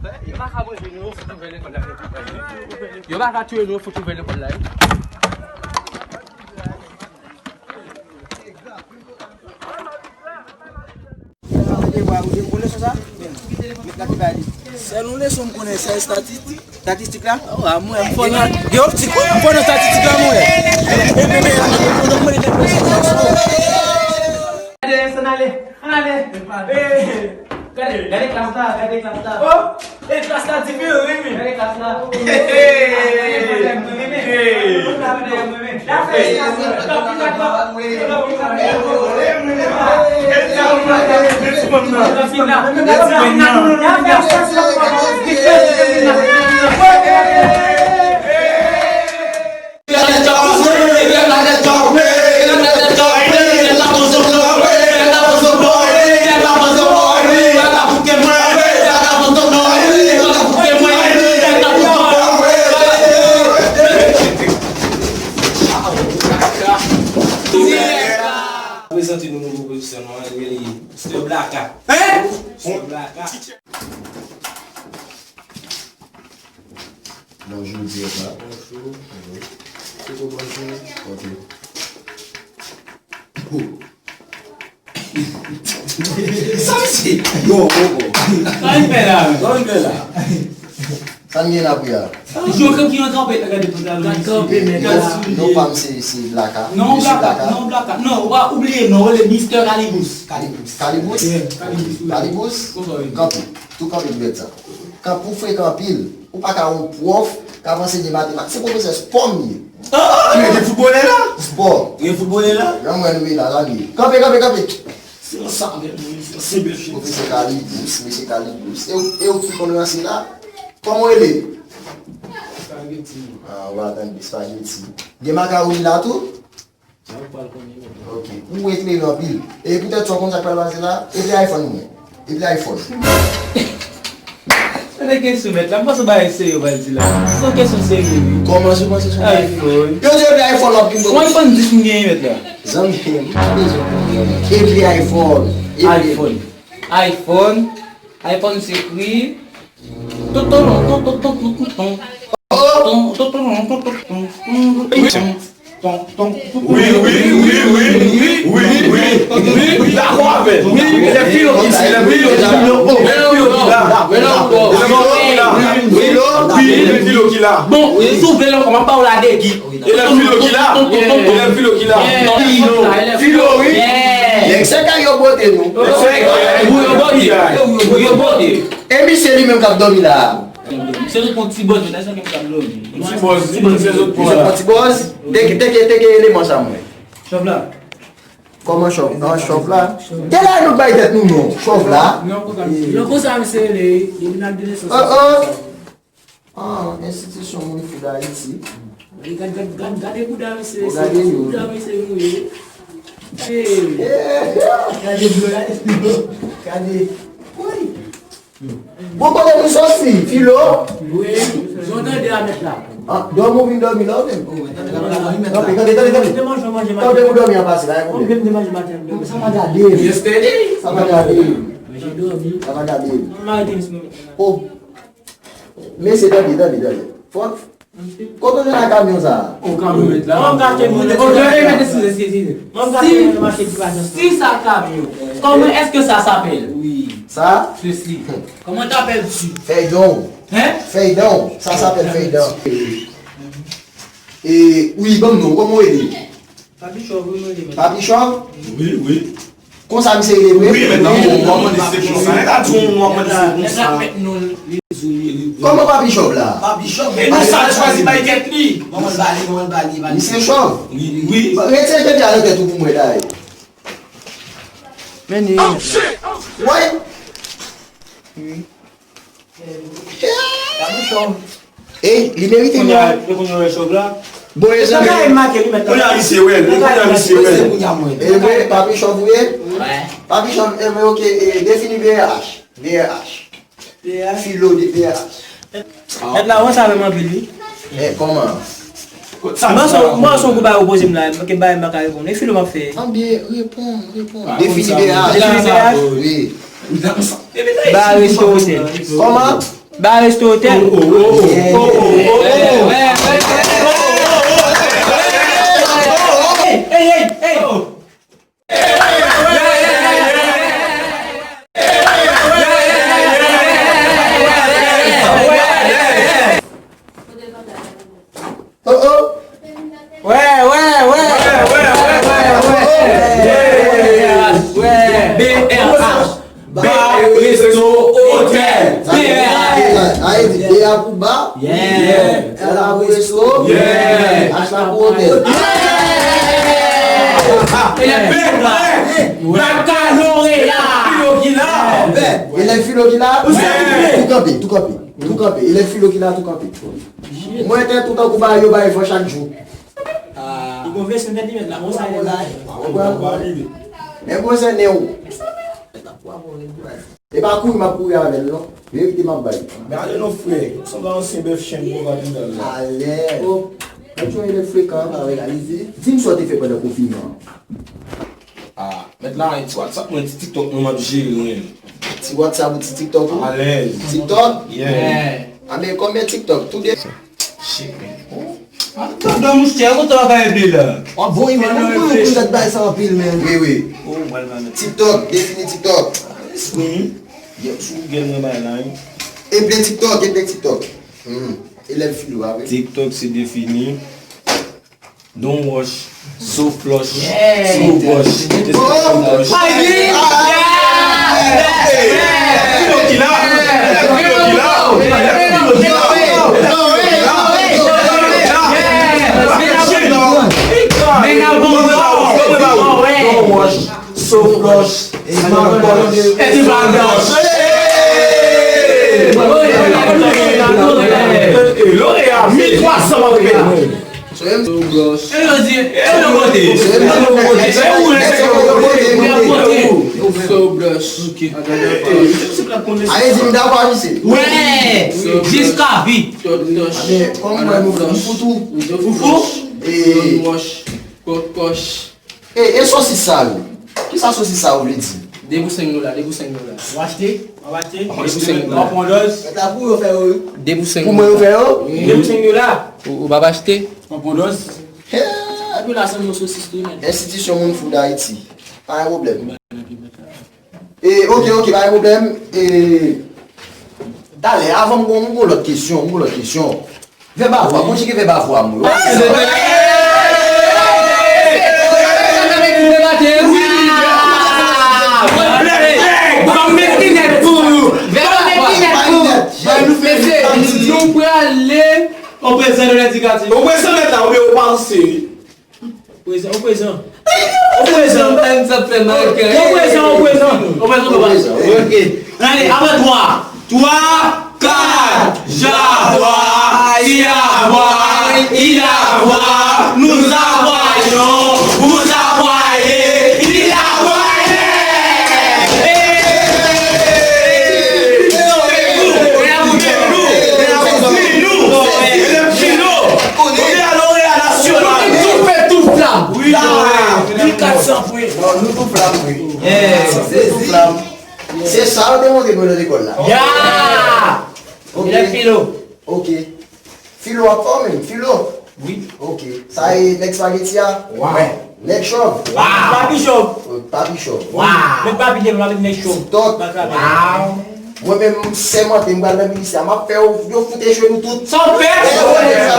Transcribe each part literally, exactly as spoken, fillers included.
Yo pa ka manje nou, yo fout ouvè lekòl la. Yo pa ka touye nou, yo fout ouvè lekòl la. Sèl yon leson m konnen, se estatistik. Estatistik la? Gen yon ti kou m konnen estatistik la, mwen. Gade, ann ale, ann ale. Gade, gade klas la, gade klas la. Oh! E klas la diferan, wi, men. Gade klas la. Hey, hey, hey. Prezante nou nouvo pozisyon nou an, li rele Mister Blaka. Hein? Mister Blaka. Bonjou, direktè. Bonjou. Bonjou. Bonjou. Ok. Sa misye? Bon, bon, bon. Sa l fè la menm? Sa l fè la? Sa n gen la pou y a? Yo kanpe, yo kanpe, gade pantalon misye. Kanpe, men non, non, pa m se, se Blaka. Non, Mesye Blaka, Blaka. Non, Blaka. Non, ou pa oubliye non, ou rele Mister Kalibous. Kalibous. Kalibous? Yeah, Kalibous, wi. Kalibous? Konsa, wi. Kanpe. Tou kanpe pou bèt sa. Kanpe, ou frekan anpil. Ou pa ka yon pwòf k ap ansenye matematik. Se pwofesè spò m ye. Ah! Gen foutbolè la? Spò. Gen foutbolè la? Jan m wè nou ye la, la li ye. Kanpe, kanpe, kanpe. Se yon save, wi, se yon seve chèf. Pwofesè Kalibous, mesye Kalibous. E ou, e ou ki konn ranse la? Kòman w rele? Spaghetti. Ah, ou pa tande, Spaghetti. Gen makawoni la tou? Sa ou pral konnen, mèt la. Ok. Ou eklere anpil. E poutèt sa w konn sa k pral pase la? Epi iPhone mwen. Epi iPhone. Se de kesyon, mèt la. M panse bagay serye w pral di la. Se yon kesyon serye, wi. Kòman se w panse se yon bagay? iPhone. Yo di epi iPhone w ap vin. Yon iPhone dis m genyen, mèt la. Zanmi m, m pa bezwen konprann. Epi iPhone. Epi iPhone. iPhone. iPhone se pri. Tonton, tonton, tonton, tonton. Tonton, tonton, tonton, tonton. Wi, wi, wi, wi, wi, wi, wi, wi, wi, wi, dakò avè l. Wi, wi, se filo ki la, se filo ki la. Wi, se filo ki la. Bon, sou vle l ankò, m ap ba w la degi. Elèv filo ki la. Elèv filo ki la. Filo, wi. Nèg se kay yo bote nou. Nèg se kay yo bote. Yo bote. E misye li menm k ap dòmi la a. Se tout yon ti bòz, men se yon ti bòz. Ti bòz, ti bòz, se zòt pran la. Ti bòz, teke, teke, teke eleman sa mwen. Chòf la. Kòman chòf? An chòf la? Te la nou bay tèt nou non. Chòf la. Non, konsa misye rele, depi nan de nesans. Oh, oh. Ah, enstitisyon Wi Food Ayiti. Gade, gade, gade, gade bouda misye, gade bouda misye mouye. Hey. Gade dlo, gade dlo. Gade. Woy. Bon, kote nou soti? Filo? Wi. Jan w tande a mèt la. Ah, dòmi w vin dòmi la, ou menm? Kanpe, kanpe, kanpe, kanpe. Kanpe pou dòmi an pase la, e konbyen? Sa pa gade. Sa pa gade. Sa pa gade. Oh. Mesye, tande, tande, tande. Fò, kote w jwenn ak kamyon sa a? O kamyon mèt la. Mwen kache moun. O, tande, mèt, eskize, eskize, eskize. Mwen kache moun nan mache ti pa jan. Si sa kamyon, comment est-ce que ça s'appelle? Wi. Sa? Sesi. Comment t'appelles-tu? Fèy don. Hein? Fèy don. Ça s'appelle fèy don. E, wi, ban m non, kòman w rele? Papi Chòv, wi, mwen rele. Papi Chòv? Wi, wi. Konsa misye rele vre? Wi, men nan w ap mande se konsa. Nèg la di w, w ap mande se konsa. Kòman Papi Chòv la? Papi Chòv. E non, sa l chwazi bay tèt li. Manman l ba li, manman l ba li, ba li. Misye Chòv? Wi, wi. Retire tèt la nan tèt ou pou mwen, dayè. Men ni. Woy! Wi. Papi Chòv. Ey, li merite non. Kounye a, kounye a wè Chòv la. Bon, e zanmi. Kounye a misye wè l, kounye a misye wè l. E vre, Papi Chòv ou ye? Wi. Papi Chòv, e, men ok, e, defini V R H. V R H. Filo de V R H. Mèt la, wè sa menm anpil, wi. E, kòman? Mwen se yon gwo bagay ou poze m la, ke bagay m pa ka reponn. E filo m ap fè. Anbyen, reponn, reponn. Defini V R H. Defini V R H? Wi. Ba resto otèl. Kòman? Ba resto otèl. Oh, oh. Wè, wè, wè. B R H. Ba Resto Otèl. B R H. Aye di B a pou ba. Yeah. L a pou resto. Yeah. H la pou otèl. Bakaloreya. Elèv filo ki la. Tou kanpe, tou kanpe. Tou kanpe. Elèv filo ki la, tou kanpe. Mwen te tou tankou ba yo bay van chak jou. Li konfese m fè li mèt la, bon sa li la. Men konse ne w. E pa kouri m ap kouri avè l non. Verite m ap bay. Men ale non frè, ou sanble ansyen bèf chen pou va di dal la. Alè. Mwen jwenn le frekan an pa regalize. Di m sa w te fè pandan konfinman an. Ah, mèt la, ti WhatsApp mwen, ti TikTok mwen, m ap jere mwen. Ti WhatsApp ou ti TikTok ou? Alèz. TikTok? Yeah. A men konbyen TikTok? Tou de? Shit, man. An tande mouche, ou kontan w ap epi la. W ap voye men mwen pou mwen pou dat bay sa anpil men. Wi, wi. Oh, mwen la. TikTok, defini TikTok. Wi. Yep, sou Google mwen bay la, wi. Epi TikTok, epi TikTok. Hmm. Elèv filo a wi. TikTok se defini. Don't wash, so flush, Yeah. so brush. Just like brush. Filo ki la. Filo ki la. Filo ki la. Men nan bon. Don't wash, so flush, so brush. Mil twa san m ap peye. So menm tou gòch. E yo di, e yo pote. So menm tou gòch. E ou, e se yo pote. So brush. Aye di m dakò a misye. Wè, jiska vi. Men kòm mwen nou fout ou. Foufou. E Kòkòch. E, e sosis sa yo? Kisa sosis sa yo vle di? De pou senk dola, de pou senk dola. W achte? W ap achte? De pou senk W dola. ap pran dòz? Mèt la pou yo fè yo wi. De pou senk Pou mwen yo dola. Fè yo? De pou senk dola. Ou, ou pa achte? W ap pran dòz? Hè, Epi la se yon sosis tou, men. Enstitisyon moun fou Dayiti. Pa gen pwoblèm. E, oke, oke, pa gen pwoblèm. E, talè, avan m gon, m gon lòt kesyon, m gon lòt kesyon. Vèb a vwa, konjige vèb a vwa m wi. Nou prale. Ou prezan mèt la, oubyen ou panse? Prezan, ou prezan. Ou prezan. Sa fè mal kè. Ou prezan, ou prezan. Ou prezan, ou prezan. Ok. Ale, avan twa. Twa, kat. Javwa, Tiavwa, Idavwa, nous avwayons, vous avwayez, il avwaye. Tou fè tou flam. Mil kat san pwen. Bon, nou tou flam wi. Nou tou flam. Se sa yo te montre nou nan lekòl la. Ya! Ok. Elèv filo. Ok. Filo ap fò menm, filo. Wi. Ok. Sa e nèg spageti a? Wow. Nèg chòv? Papi chòv. Papi chòv. Met papi devan, papi nèg chòv. TikTok. Wow. Mwen menm m sèmante m pral nan minisya, m ap fè yo, yo fout echwe nou tout. Sa w fè?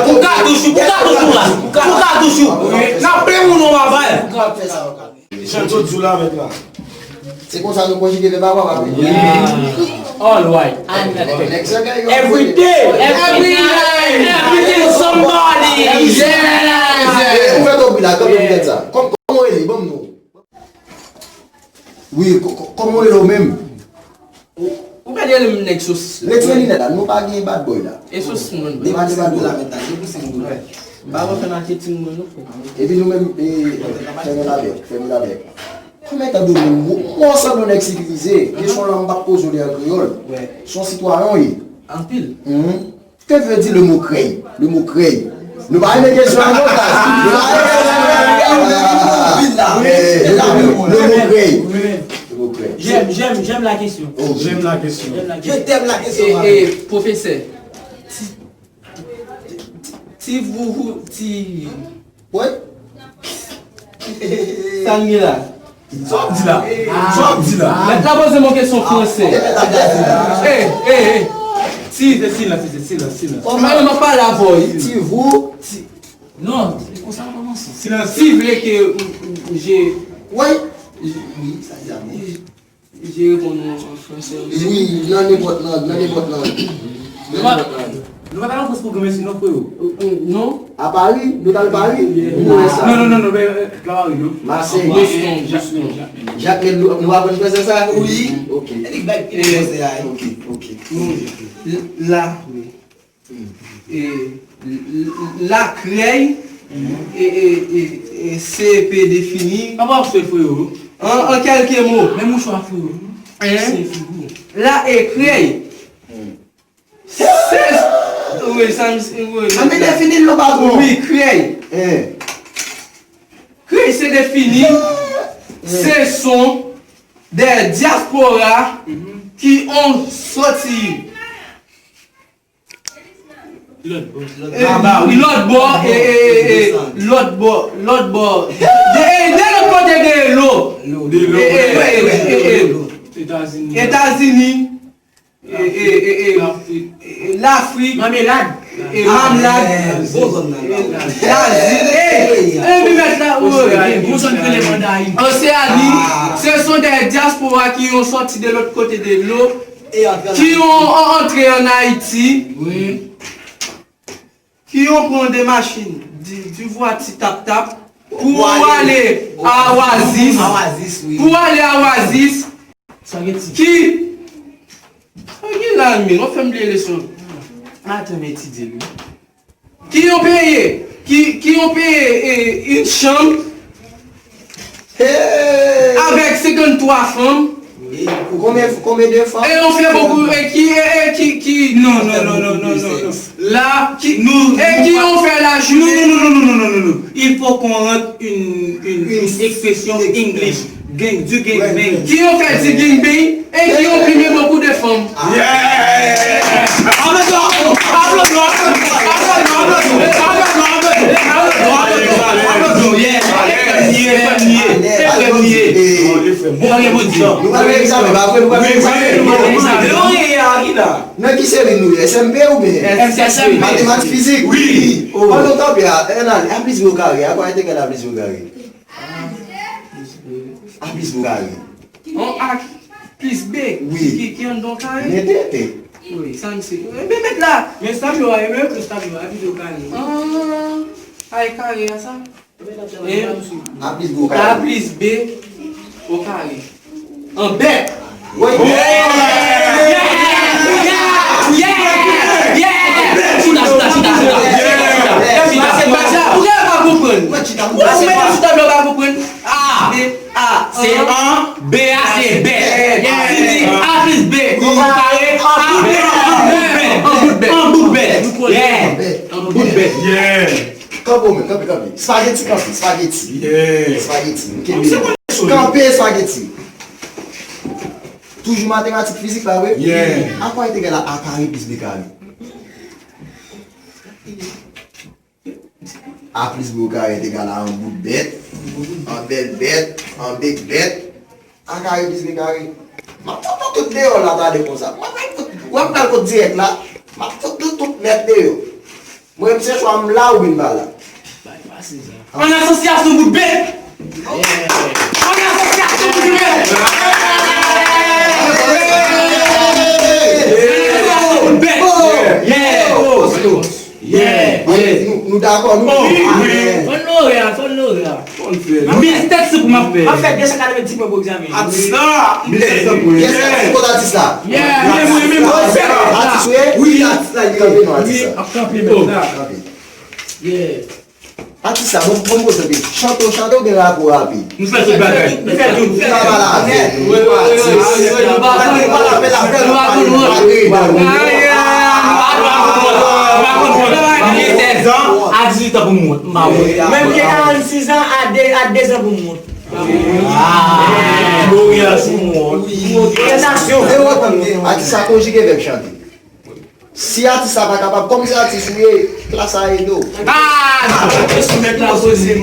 Pou katouch ou, pou katouch ou la. Pou katouch ou. N ap plen moun ou pa bay. Pou ka fè sa yo ka. Jan Djo di w la, mèt la. Se konsa nou konjige vèb a vwa, papi. All right. Nèg sa gen yo. Every day. Every night. Everything somebody. Yeah. Ou fè to bri la, kanpe pou tèt sa. Kòm, kòman w rele? Ban m non. Wi, kò- kò- kòman w rele w menm? Ou pa di rele m nèg sosis la. Retire linèt la, nou pa gen bad boy la. E sosis mwen. Nou pa gen bad boy la mentnan, de pou senk dola. M pa wè fè n achte ti moun non frè. Epi nou menm, e, fèmen lavèk, fèmen lavèk. Kòman tande nou, mwen sanble yon nèg sivilize, kesyon lan m p ap poze w li an kreyòl. Se yon sitwayen w ye. Anpil. Mhm. Que veut dire le mot krèy? Le mot krèy. Nou pa renmen kesyon an non, guys. Nou pa renmen kesyon an. Eh, le mot krèy. Le mot krèy. J'aime, j'aime, j'aime la question. Oh, j'aime la question. J'aime la Je question. T'aime la question, E, ma e, belle. Pwofesè, ti, ti, ti vou, ti, What? Sa l ye la? Sa w ap di la? Sa w ap di la? Mèt la poze m yon kesyon fransè. E, e, e. Ti, Se silans, se silans, silans. Mwen, m ap pale avè w. Ti vou. Non, se konsa l kòmanse. Silans. Si vle ke ou, ou, ou je, What? Wi, sa di la bon. je reponn ou an fransè osi. Wi, nan nenpòt lang, nan nenpòt lang. Nou pa, nou pa t al an Frans pou granmesi non, freo. Non? A Pari? Nou t al Pari? Nou wè sa? Non, non, non, non, men, euh, pa Pari, non. Masèy. Boston, Boston. Jakmèl, nou, nou aprann fransè sa? Wi. Ok. E li k bay ki fransè a. Ok, ok. La, e, l- l- la krèy, e, e, e, e, C P defini. Pa pa ap swe, freo. An, an kèlke mo. Men mouchwa, freo. Hein? La e krèy. Se, wi, sa m, wi. An men defini l non patron. Wi, krèy. Eh. Krèy se defini, se son de dyaspora ki on sòti Lòt bò. e, lòt bò, e, e, e, lòt bò, lòt bò, de, e, de lòt kote de lo. E, e, e, e, e, e, Etazini. Etazini, e, e, e, e, Lafrik. e, Lafrik, Mamelad. e, Mamlad, Bon zòn nan la. Lazi, e, e, mi mèt la, Oseani. wi. Bon zòn rele Mandarin. Oseani, ce sont des diasporas qui ont sorti de l'autre côté de l'eau, E antre qui ont entré en Haïti, Wi. qui ont pris des machines, du, du voiture tap-tap, pour aller à Oasis, Oasis, wi. Pour aller à Oasis, Spaghetti. qui, sa gen la, men, nou fè m bliye leson. Atan, m etidye l, wi. Qui ont payé, qui, qui ont payé, eh, une chambre Hey! avec cinquante-trois femmes. Konbyen, konbyen de fanm? Et on fait beaucoup, et qui, et, et qui, qui, non, non, non, non, non, non, non. Là, qui, Nous, et qui ont fait la Non, journée. non, non, non, non, non, non, non, non. Il faut qu'on rentre une, une, une expression English. Gang, du gang bang. Qui ont fait du gang bang et qui ont filmé beaucoup de femmes. Yeah! Applaudissons, applaudissons, applaudissons, applaudissons, applaudissons, applaudissons, yeah. Fè m niye, fè m niye, fè m niye. Bon, bon, bon. Nou pral fè egzamen, pa vre? Nou pral fè egzamen. Lè w ye a, ki la? Nan ki seri nou ye? S M P oubyen? S M P. Matematik, fizik? Wi. Pandan w kanpe a, Hernan, A plis B au carré, a quoi est égal A plus B au carré? A plis B au carré. On A plis B, Wi. Ki, ki anndan kare? Mete te. Wi, sa m se. Enben, mèt la. Men tablo a, enben, yo ekri tablo a, A plis B au carré. Ah, ay kare a sa. A plis B au A carré. Plis B au carré. An bèt. Wi. Chita, chita, chita, chita. Chita, chita. Ou gen pa konprann. Ou mete sou tablo pa konprann. A, B, A, se an, B A se bèt. Si di A plis B, ou kare, A, an bout bèt. An bout bèt. Yeah. An bout bèt. Yeah. Kanpe w menm, kanpe, kanpe. Spaghetti, kanpe, spaghetti. Yeah. Spaghetti. Mwen se konn sou li. Kanpe, spaghetti. Toujou matematik, fizik, pa vre? Yeah. A quoi est égal à A carré plus B carré? A plis B au carré est égal à an bout bèt, an bèl bèt, an bèk bèt. A carré plis B carré. M ap fout nou tout deyò la talè konsa. M ap al fout, w ap pral kot dirèk la. M ap fout nou tout nèt deyò. Mwen menm se chwa m la oubyen m pa la. An asosyasyon bout bèt. An asosyasyon bout bèt. An asosyasyon bout bèt. Yeah. Yeah. Nou, nou dakò, nou? Wi, wi. Amen. Fò n lore a, fò n lore a. Fò n fè. Mil sèt san pou m ap fè. M ap fè de san katrevenndis pwen pou egzamen. Atis la. Yes, yes, kot atis la? Yeah, mwen, mwen, mwen, mwen. Atis, wi? Wi, atis la, li kanpe non, atis la. Ap kanpe menm la. Kanpe. Yeah. Atis la, bon, bon, bon, bon, chante, chante, ou gen rapò rapid. Nou fè tout bagay. Nou fè tout. Ou pa pale avè nou. Wi, wi, wi, wi, wi, wi. Nou pa konn, nou pa konn. Mwen gen sèz an, a dizuit an pou m mont. M pa wè. Menm gen karannsis an a de, a de zan pou m mont. Atis la konjige vèb chante. Si atis la pa kapab, kòm se atis ou ye, plas la ede w. Ah! Mèt la poze m.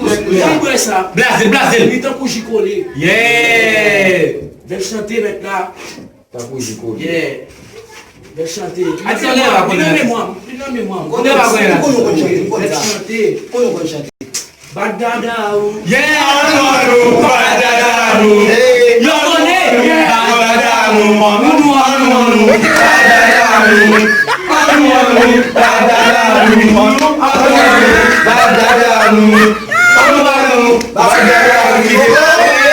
Blaze l, blaze l. Li tankou ji kole. Yeah! Vèb chante, mèt la. Tankou ji kole. Yeah. Vèb chante. Atis la pa konn nan memwa m. Li nan memwa m. Konnen pa konn la. Vèb chante. Konnen konn chante. Bat dada ou. Yeah, annou, annou, bat dada nou. Yo konnen. Bat dada nou, annou, annou, annou, bat dada nou. Annou, annou, bat dada nou. Annou, annou, bat dada nou. Annou, annou, bat dada nou.